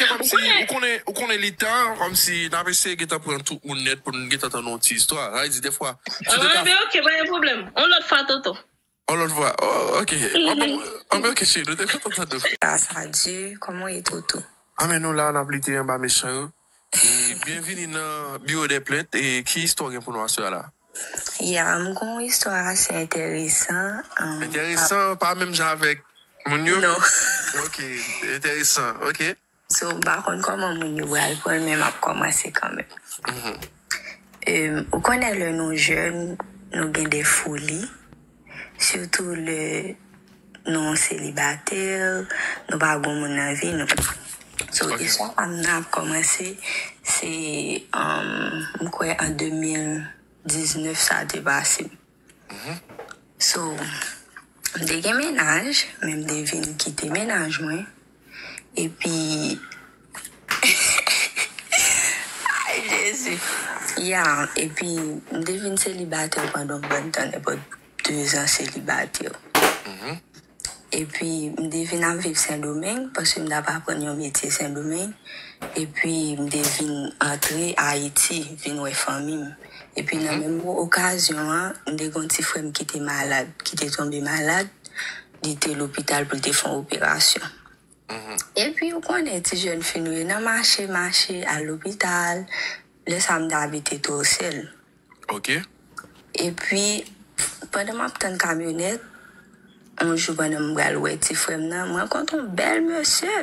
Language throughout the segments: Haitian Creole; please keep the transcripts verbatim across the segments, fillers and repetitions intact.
Kòmsi, ou konnen, ou konnen li ta, kòmsi n ap eseye gentan pran tout moun nèt pou n gentan tande yon ti istwa. Sa vle di, defwa, si w te ka... Ah, ben, ok, pa gen pwoblèm. Yon lòt fwa, tonton. Yon lòt fwa. Oh, ok. Bon, bon, ah, ben, ok, cheri, nou te kontan tande w. Gras a Dye, kòman w ye, Toto? Ah, men nou la, n ap lite anba mechan yo. E byenvini nan Bureau des Plaintes. E ki istwa w gen pou nou aswè a la? Ya, m gon istwa ase enteresan. Enteresan, pa menm jan avèk moun yo? Non. Ok, enteresan, ok. So, m pa konn kòman moun yo pral pran l, men m ap kòmanse kanmenm. Em, ou konnen lè nou jèn, nou gen de foli, sitou lè nou selibatè, nou pa gon moun nan vi nou. So, istwa pa m nan ap kòmanse, se, em, m kwè an de mil diznèf sa te pase. So, m te gen mennaj, men m te vin kite mennaj mwen. Epi, ay, Jezi. Ya, epi m te vin selibatè pandan yon bòn tan, nenpòt dezan selibatè. Epi, m te vin ap viv Sendomeng, paske m t ap aprann yon metye Sendomeng. Epi, m te vin antre Ayiti, vin wè fanmi m. Epi, nan menm okazyon an, m te gen yon ti frè m ki te malad, ki te tonbe malad. Li te lopital pou l te fè yon operasyon. Epi, ou konnen, ti jèn fi nou ye, nan mache, mache, al lopital. Lè sa a, m te abite Twòsèl. Ok. Epi, pandan m ap tann kamyonèt, yon jou pandan m pral wè ti frè m nan, m rankontre yon bèl mesye.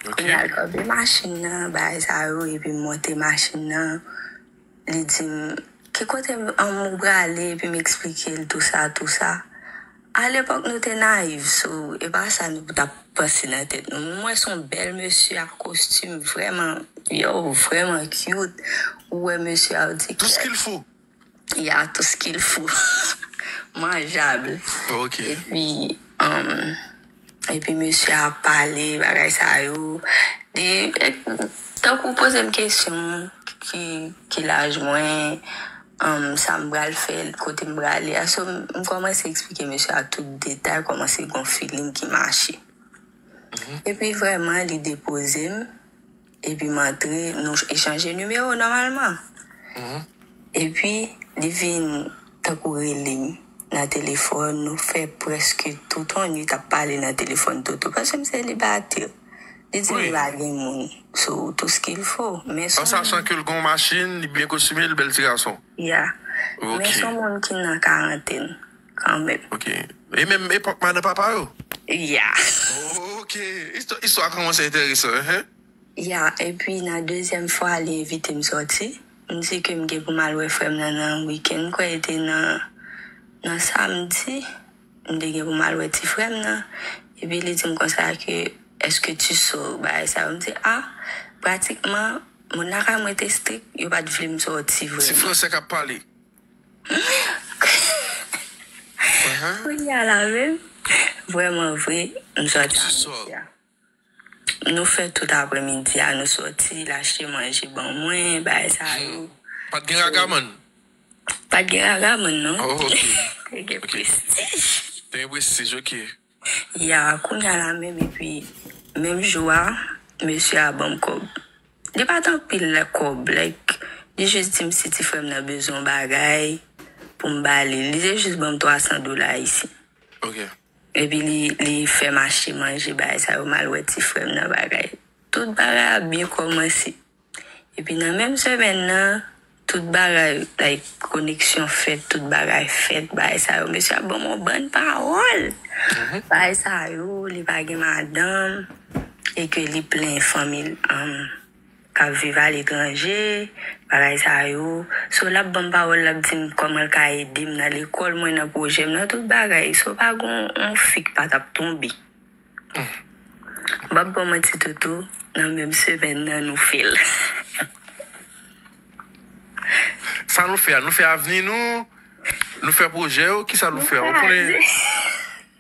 Ok. Kounye a l kanpe machin nan, bagay sa yo, epi m monte machin nan. Li di m, "Ki kote m, an, m prale?" Epi m eksplike l tou sa, tou sa. Alepòk, nou te nayiv, so, e pa sa nou t ap panse nan tèt nou. M wè se yon bèl mesye ak kostim vrèman, yo, vrèman cute. Ou wè mesye a, ou di, "Tout ce qu'il faut." Ya, tout ce qu'il faut. Manjab. Ok. Epi, um, epi mesye a pale, bagay sa yo. Li, tankou poze m kesyon, ki, ki laj mwen, um, sa m pral fè, kote m prale a. So, m, m kòmanse eksplike mesye a tout detay, kòmanse gon feeling ki mache. Epi vrèman, li depoze m, epi m antre, nou echanje nimewo nòmalman. Epi, li vin tankou rele m nan telefòn, nou fè prèske tout yon nwit ap pale nan telefòn, Toto, paske m selibatè. Li di m li pa gen moun, so, tout ce qu'il faut. Men an sachant que l gon machin, li byen kostime, li bèl ti gason. Ya. Men se yon moun ki nan karantèn, kanmenm. Ok. E menm epòk madan papa yo? Ya. Ok. Istwa, istwa kòmanse enteresan, hein? Ya, epi nan dezyèm fwa, li envite m sòti. M di ke m gen pou m al wè frè m nan nan wikenn, m kwè li te nan, nan samdi. M te gen pou m al wè ti frè m nan. Epi li di m konsa ke, "Est-ce que tu sors?" Bagay sa yo. M di, "Ah, pratikman, moun lakay mwen te strik, yo pa t vle m sòti vrèman." Ti fransè k ap pale. Kounye a la menm, vrèman vre, m sòti avèk li a. Nou fè tout aprèmidi a, nou sòti, l achte manje ban mwen, bagay sa yo. Pa t gen ragamann? Pa t gen ragamann, non. Oh, ok. Te gen prestij. Te gen prestij, ok. Ya, kounye a la menm, epi menm jou a, mesye a ban m kòb. Li pa t anpil kòb, like, li jis di m si ti frè m nan bezwen yon bagay pou m ba li. Li te jis ban m twa san dola ayisyen. Ok. Epi li, li fè m achte manje, bagay sa yo, m al wè ti frè m nan bagay. Tout bagay ap byen kòmanse. Epi nan menm semèn nan, tout bagay, like, koneksyon fèt, tout bagay fèt, bagay sa yo. Mesye ap ban m yon bann pawòl. Bagay sa yo, li pa gen madanm, e ke li plenyen fanmi l, um, k ap viv aletranje, bagay sa yo. So, l ap ban m pawòl, l ap di m kòman l ka ede m nan lekòl mwen, nan pwojè m, nan tout bagay. So, pa gon yon fi k pa t ap tonbe. M p ap ba w manti, Toto, nan menm semèn nan, nou fè l. Sa nou fè a? Nou fè avni nou? Nou fè pwojè yo? Kisa nou fè a? Ou konnen?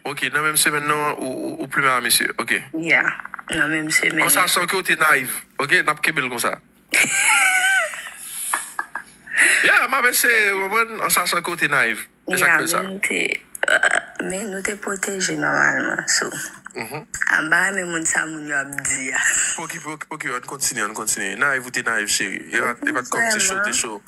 Ok, nan menm semèn nan, ou, ou, ou plimen a mesye. Ok. Ya, nan menm semèn. An sachant ke w te nayiv. Ok, n ap kenbe l konsa. Ya, m ap eseye, w konprann? An sachant ke w te nayiv. E sa k fè sa. Ya, men m te, Men nou te pwoteje nòmalman. So, m pa renmen moun sa moun yo ap di a. Poki, poki, poki, ann kontinye, ann kontinye. Nayiv, ou te nayiv, cheri. E pa, e pa t kòmsi cho te cho.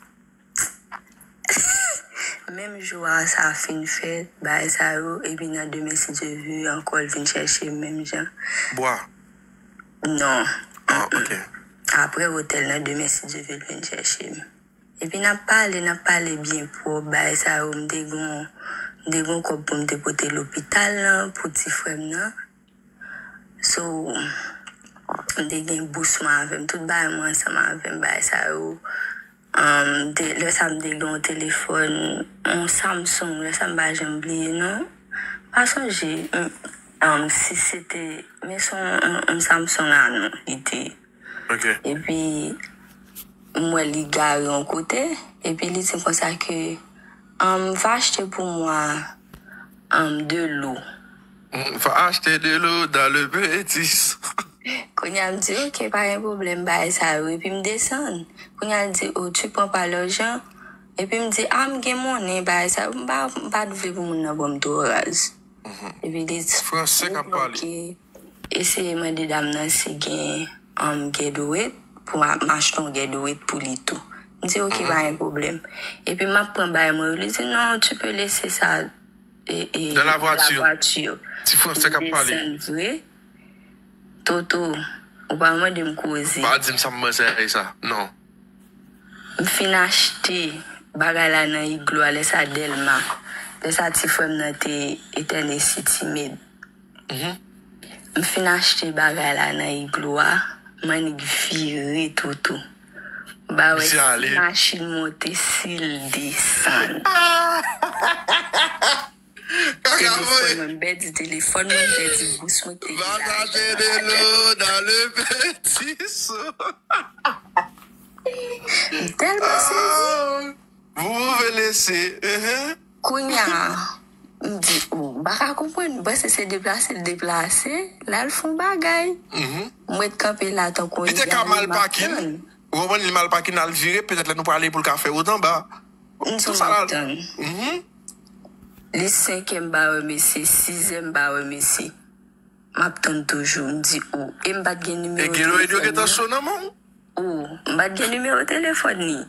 Menm jou a sa fin fèt, bagay sa yo, epi nan demen, si Dye vle, ankò l vin chèche m menm jan. Bwa. Non. Ah, ok. Apre otèl nan demen, si Dye vle, l vin chèche m. Epi n ap pale, n ap pale byen pwòp, bagay sa yo, m te gon, m te gon kòb pou m te pote lopital lan, pou ti frè m nan. So, m te gen bous mwen avè m, tout bagay mwen ansanm avè m, bagay sa yo. Um, te, lè sa m te gen yon telefòn, yon Samsung, lè sa m pa janm bliye non. M pa sonje, um, um, si se te, men se yon, yon, yon Samsung a non, li te. Ok. Epi, m wè li gare yon kote, epi li di konsa ke, um, va achte pou mwen, um, de l'eau. Mm, va achte de l'eau dans le petit. Kounye a m di, ok, pa gen pwoblèm, bagay sa yo. Epi m desann. Kounye a l di, oh, tu prends pas l'argent? Epi m di, ah, m gen monnen, bagay sa yo. M pa, m pa t vle pou moun nan pran m twò raz. Epi li di, franse k ap pale. Ok, eseye mande dam nan si gen, um, gèdwèt, pou m a-, m achte yon gèdwèt pou li tou. M di, ok, pa gen pwoblèm. Epi m ap pran bagay mwen yo. Li di, non, tu peux laisser ça, e, e, dans la voiture. Ti franse k ap pale. M desann vre. Toto, ou pa mande m koze. Pa di m sa m panse a sa. Non. M fin achte bagay la nan Iglo a, lè sa Dèlma. Lè sa ti frè m nan te Etène City Med. M fin achte bagay la nan Iglo a, m annik vire Toto. Ba wè si machin monte, si l desann. Telefòn mwen, m pèdi telefòn mwen, m pèdi bous mwen, te gen lajan nan valiz. Va achte de l'eau dans le petit seau. M tèlman sezi. Vous pouvez laisser. Kounye a, m di, oh, m pa ka konprann. M panse se deplase l deplase, l al fè yon bagay. M ret kanpe la tankou yon dyare, m ap tann. Ou konprann, li mal pakin, al vire, petèt lè nou prale pou l ka fè wout anba. M di w m ap tann. Li senkè m pa wè mesye, sizè m pa wè mesye. M ap tann toujou, m di, oh, e m pa t gen nimewo telefòn li. E gen lòrèy yo gentan cho nan men w? Oh, m pa t gen nimewo telefòn li.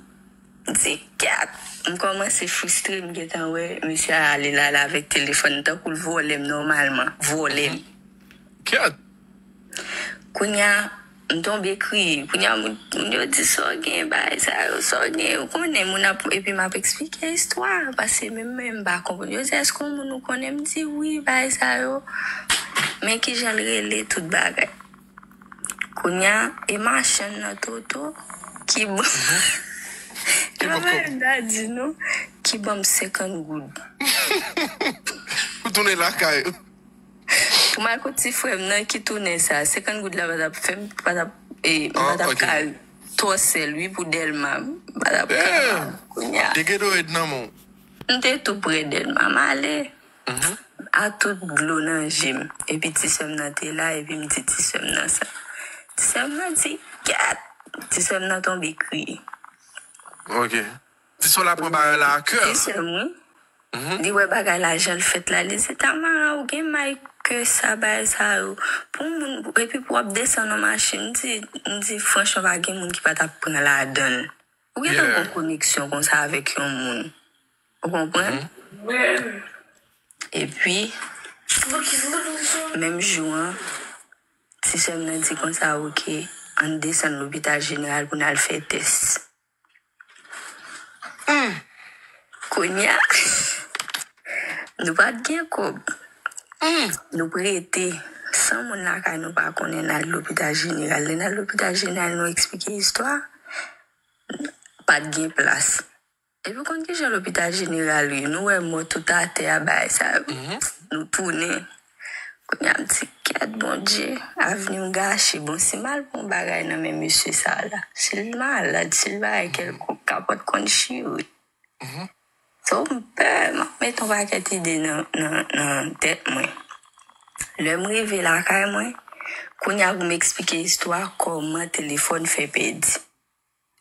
M di, kat. M kòmanse fristre, m gentan wè mesye a ale la, la avèk telefòn li, tankou l vòlè m nòmalman, vòlè m. Kèt. Kounye a, m tonbe kriye. Kounye a, moun, moun yo di, sa w gen, bagay sa yo, sa w gen. Ou konnen, moun ap, epi m ap eksplike istwa a, paske menm mwen, m pa konprann. Yo di, èske yon moun ou konnen? M di, wi, bagay sa yo. Men kijan l rele, tout bagay. Kounye a, e machann nan Toto, ki ban, ki ban m, pa bay m ta di non, ki ban m senkant goud. Pou tounen lakay ou. Pou m al kot ti frè m nan ki tounen sa, senkant goud la pa t ap fè m, pa t ap, e, m pa t ap ka tòsè l, wi, pou Dèlma, m pa t ap ka. Kounye a. Te gen dòrèy nan men w. M te tou pre Dèlma, m ale. A tout dlo nan je m. Epi ti sè m nan te la, epi m di ti sè m nan sa. Ti sè m nan di, kat! Ti sè m nan tonbe kriye. Ok. Ti sè w la pran bagay la a kè. Ti sè m, wi. Li wè bagay la jan l fèt la, li di, Tamara, ou gen may ke sa, bagay sa yo. Pou moun, epi pou w ap desann nan machin, m di, m di, franchman, pa gen moun ki pa t ap pran ladan l. Ou gentan gon koneksyon konsa avèk yon moun. Ou konprann? Epi, menm jou an, ti sè m nan di konsa, oke, ann desann lopital jeneral pou n al fè tès. Kounye a, nou pa t gen kòb. Nou prete san moun lakay nou pa konnen n al lopital jeneral. Lè n al lopital jeneral, nou eksplike istwa, pa t gen plas. Epi w konn kijan lopital jeneral ye, nou wè mò tout atè a, bagay sa yo. Nou tounen. Kounye a m di, kèt Bondye, avni m gache. Bon, si m al pran yon bagay nan men mesye sa la, si l malad, si l bagay kèlkonk, kapòt konn chire. So, m pè, m ap met yon pakèt ide nan, nan, nan tèt mwen. Lè m rive lakay mwen, kounye a pou m eksplike istwa kòman telefòn fè pèdi.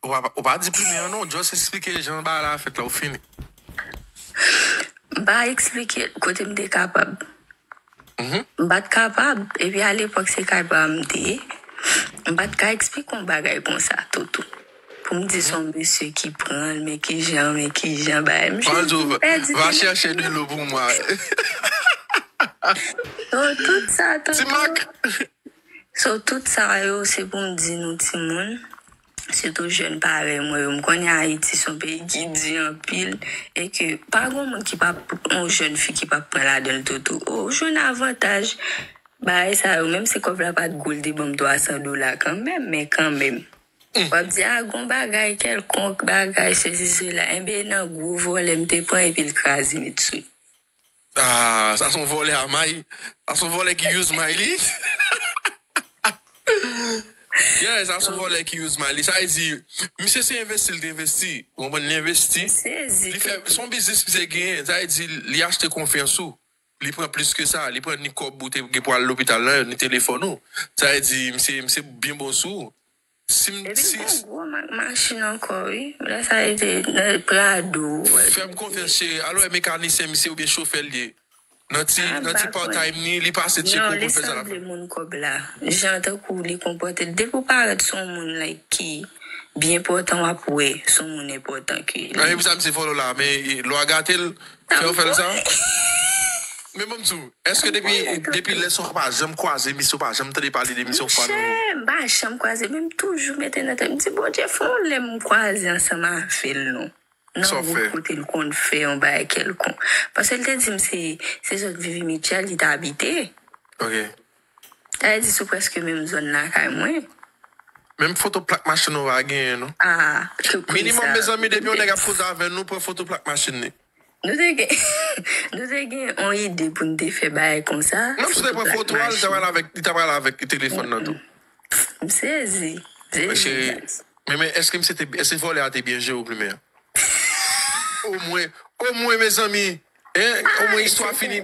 Ou pa, ou pa di plimen an non, just eksplike jan bagay la fèt la, ou fini. M pa eksplike l kote m te kapab. M pa t kapab. Epi alepòk, se kay pa m te ye. M pa t ka eksplike yon bagay konsa, Toto. Pou m di se yon mesye ki pran l, men ki jan, men ki jan, bagay. Misye pèdi telefòn. Va chercher de l'eau pour moi. So, tout sa, Toto. Ti Mak. So, tout sa yo, se pou m di nou timoun, sitou jèn parèy mwen yo, m konnen Ayiti se yon peyi ki di anpil, e ke pa gen moun ki p ap, yon jèn fi ki p ap pran ladan l Toto. O, ou jwenn avantaj, bagay sa yo, menm si kòb la pa t gwo, l te ban m twa san dola kanmenm, men kanmenm. W ap di, a, gon bagay kèlkonk, bagay, sesi, sela. Enben, nan gwo vòlè m te pran, epi l kraze met sou. Ah, sa se yon vòlè a may. Sa se yon vòlè ki use may li. Yeah, sa se yon vòlè ki use may li. Sa vle di, misye se envesti, li te envesti. Ou konprann, li envesti. Li fè, se yon biznis misye genyen. Sa vle di, li achte konfyans ou. Li pran plis ke sa. Li pran ni kòb ou te gen pou al lopital la, ni telefòn ou. Sa vle di, misye, misye byen bon sou ou. Si m, epi si, l gen gwo ma-, machin ankò, wi. Lè sa, li te nan Prado. Fè m konfyans, cheri. Alò, e mekanisyen misye oubyen chofè l ye? Nan ti, nan ti part-time ni, li pase tcheke w pou l fè sa l ap fè. Non, li sanble moun kòb la. Jan tankou li konpòte l. Depi w parèt se yon moun, like, ki byen enpòtan, w ap wè se yon moun enpòtan ke li. Nan, e pou sa misye follow la, men lwa gate l, fè w fè l sa. Men ban m di w, èske depi, depi lè sa w pa janm kwaze misye, w pa janm tande pale de misye yon fwa nan vi w? Monchè, m pa janm kwaze, men m toujou mete nan tèt m, m di, Bondye, fè yon lè m kwaze ansanm avè l, non. Nan wout kote l konn fè yon bagay kèlkonk. Paske l te di m se, se zòn Vivi Mitchell li t abite. Ok. Sa vle di sou prèske menm zòn lakay mwen. Menm foto plak machin ou pa genyen, non. Ah, ke koze sa. Minimòm, mezanmi, depi yon nèg ap koze avè nou, pran foto plak machin li. Nou te gen, nou te gen yon ide pou n te fè bagay konsa. Menm si w te pran foto a, li ta pral avèk, li ta pral avèk telefòn nan tou. M sezi. M sezi, guys. Men, men, èske misye te, èske vòlè a te byen jere w plimen an? Omwen, omwen, mezanmi, en, omwen istwa fini.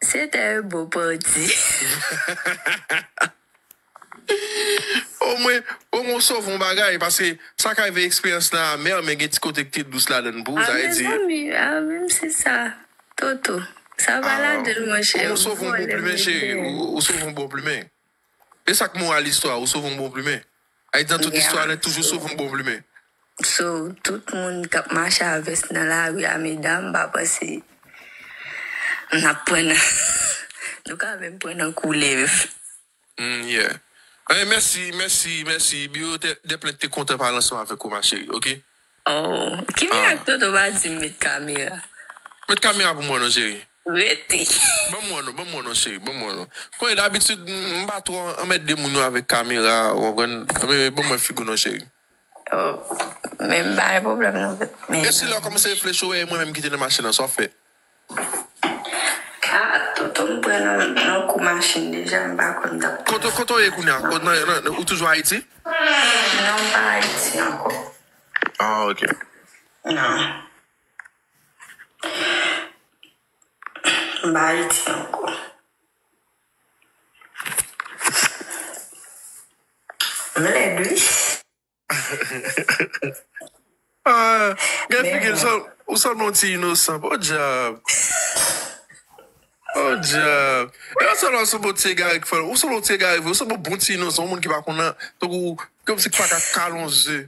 Se te yon bon pati. Omwen, omwen w sove yon bagay, paske sa ka rive eksperyans lan amè, men gen ti kote ki te dous ladan l pou ou, sa vle di. A, mezanmi, a, menm si sa, Toto, sa pa ladan l, monchè. Omwen w sove yon bon plimen, cheri, ou, ou sove yon bon plimen. E sa k moral istwa, ou sove yon bon plimen. Ayiti nan tout istwa, nèg toujou sove yon bon plimen. So, tout moun k ap mache a vès nan lari a, medam, pa panse n ap pran nan, nou ka menm pran nan koulèv. Mm, yeah. Eh, mèsi, mèsi, mèsi. Biwo te, de plent te kontan pale ansanm avèk ou, ma chérie, ok? Oh, ki mirak Toto pa di m met kamera? Met kamera pou mwen non, cheri. Rete. Ban m wè non, ban m wè non, cheri, ban m wè non. Konnen dabitid, m, m pa twò anmède moun yo avèk kamera, ou konprann? Men, ban mwen figi w non, cheri. Oh, men m pa gen pwoblèm non, men. E si lè w kòmanse reflechi, w wè e mwen menm ki te nan machin nan, sa w ap fè? Ah, Toto, m pran nan, nan kou machin deja, m pa kwè m t ap. Kote, kote w ye kounye a? Kote nan, nan, ou toujou Ayiti? Non, m pa Ayiti ankò. Ah, ok. Non. M pa Ayiti ankò. M lèd, wi. Ah, gen figi l, ou sanble yon ti inosan. Podyab. Podyab. E ou sanble yon bon ti egare ki fè, ou sanble yon ti egare vre, ou sanble yon bon ti inosan, yon moun ki pa konn nan, tankou, kòmsi ki pa ka kale yon ze.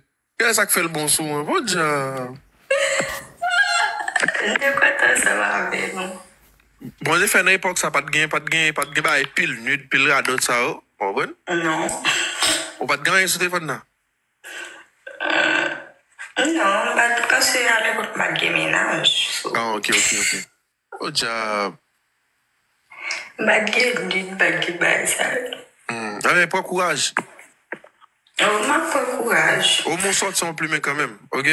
Gade sa k fè l bon sou mwen. Podyab. M te kontan ansanm avè nou. Bon, te fè nan epòk sa, pa t gen, pa t gen, pa t gen bagay pil nude, pil radòt sa yo. Ou konprann? Non. Ou pa t gen anyen sou telefòn nan? Non, m pa t, paske alepòk m pa t gen mennaj. So. Ah, ok, ok, ok. Podyab. M pa t gen nude, m pa t gen bagay sa yo. Hmm. Anben, pran kouraj. Oh, m ap pran kouraj. Omwen w sòti yon plimen kanmenm, ok?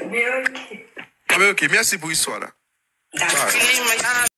Men ok. Anben, ok. Mèsi pou istwa la. Dakò. Bye.